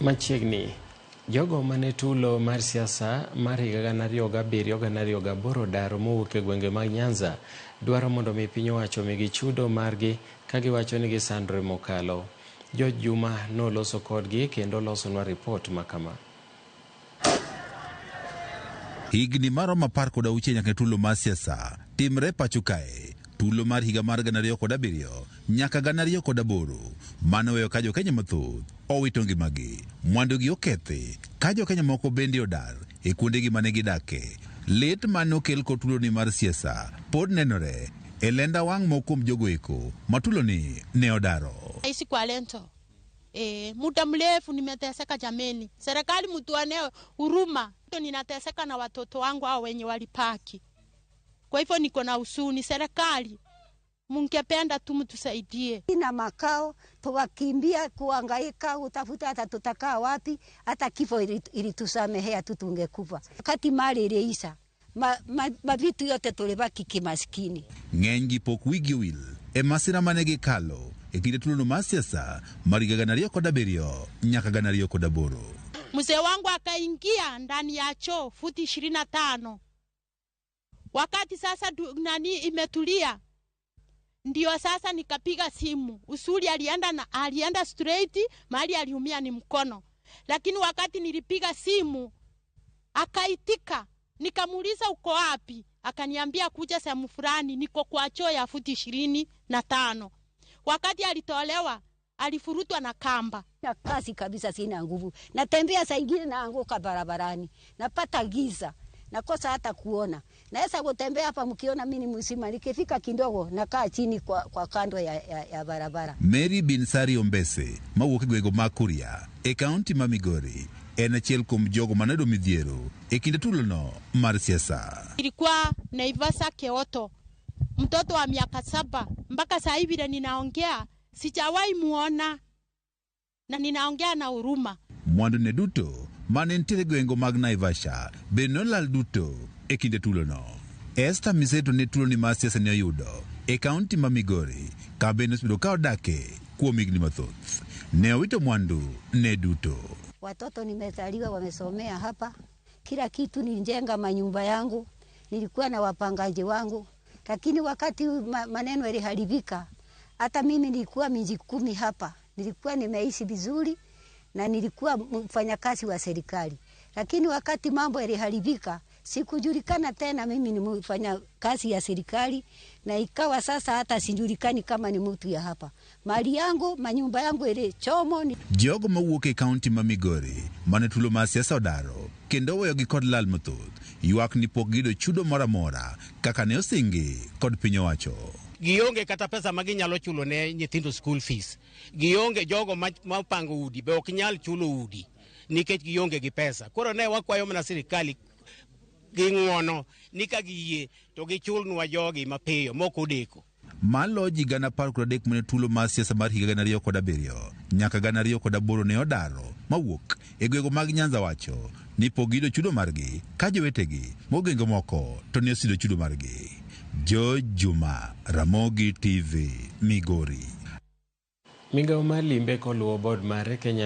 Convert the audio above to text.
Machiegni, jogo mane tulo mar siasa mar higa 2007 2008 daro mowuok e gwenge mag Nyanza dwaro mondo mi piny owacho omigi chudo margi ka giwacho ni gisandore mokalo. George Juma noloso kodgi kendo losonwa ripot makama. Higni maromo 16 nyaka ne tulo mar siasa timre pacho kae. Tulo mar higa mar 2007 nyaka 2008 mano weyo ka jokenya mathoth owito ngimagi, mwandugi okethi, ka jokenya moko bende odar e kuondegi mane gidake. Lit mane okel kod tuloni mar siasa pod nenore e lenda wang' moko kuom jogo eko ma tuloni ne odaro. Naishi kwa rento. Muda mrefu nimeteseka jameni. Serikali mtuonee huruma. Ninateseka na watoto wangu hao wenye walipaki. Kwa hivyo niko na huzuni. Serikali mungependa tu mtusaidie. Sina makao, tukakimbia kuhangaika utafuta hata tutakaa wapi, hata kifo ilitusamehea tu tungekufa. Wakati mali iliisha, mavitu yote tulibaki kimaskini. Ng'eny gi pok wigi owil e masira mane gikalo e kinde tulono mar siasa mar higa 2007 nyaka 2008. Mzee wangu akaingia ndani ya choo futi 25. Wakati sasa nani imetulia, ndio sasa nikapiga simu. Usuli alienda straight, mahali aliumia ni mkono. Lakini wakati nilipiga simu akaitika. Nikamuuliza uko wapi? Akaniambia kuja sehemu fulani, niko kwa choo ya futi 25. Wakati alitolewa alifurutwa na kamba. Na kasi kabisa, sina nguvu. Natembea saa ingine naanguka barabarani. Napata giza. Nakosa hata kuona. Naweza kutembea hapa mkiona mimi ni mzima. Nikifika kidogo nakaa chini kwa kando ya barabara. Mary Binsari Ombese mawuok e gwenge mag Kuria e kaunti ma Migori en achiel kuom jogo manoyudo midhiero e kinde tulono mar siasa. Ilikuwa Naivasha Keoto, mtoto wa miaka 7. Mpaka saa hivi vile ninaongea sijawahi muona, na ninaongea na huruma. Mwandu ne duto mane nitiere e gwenge mag Naivasha bende nolal duto e kinde tulono. Esther Miseto ne tuloni mar siasa ne oyudo e kaunti ma Migori ka bende osebedo ka odake kuom higni mathoth. Ne owito mwandu ne duto. Watoto nimezaliwa wamesomea hapa, kila kitu nilijenga manyumba yangu, nilikuwa na wapangaji wangu, lakini wakati maneno yaliharibika, hata mimi nilikuwa miji 10 hapa, nilikuwa nimeishi vizuri na nilikuwa mfanyakazi wa serikali. Lakini wakati mambo yaliharibika, sikujulikana tena mimi ni mfanyakazi ya serikali, na ikawa sasa hata sijulikani kama ni mtu ya hapa. Mali yangu, manyumba yangu ilichomo. Jogo mawuok e kaunti ma Migori mane tulo mar siasa odaro kendo oweyogi kod lal mathoth ywak ni pok giyudo chudo moro amora kaka ne osingi kod piny owacho. Gionge kata pesa ma ginyalo chulo ne nyithindo school fees. Gionge jogo ma pango udi be ok nyal chulo udi nikech gionge gi pesa. Koro ne wakwayo mana sirikali gi ng'uono ni ka giyie to gichulnwa jogi mapiyo mok odeko. Malo ji gana apar kod adek mane tulo mar siasa mar higa 2007 nyaka 2008 ne odaro mawuok e gwenge mag Nyanza wacho ni pok giyudo chudo margi ka jowetegi mogwenge moko to ne oseyudo chudo margi. George Juma, Ramogi TV, Migori. Migawo mar limbe koluwo board mare Kenya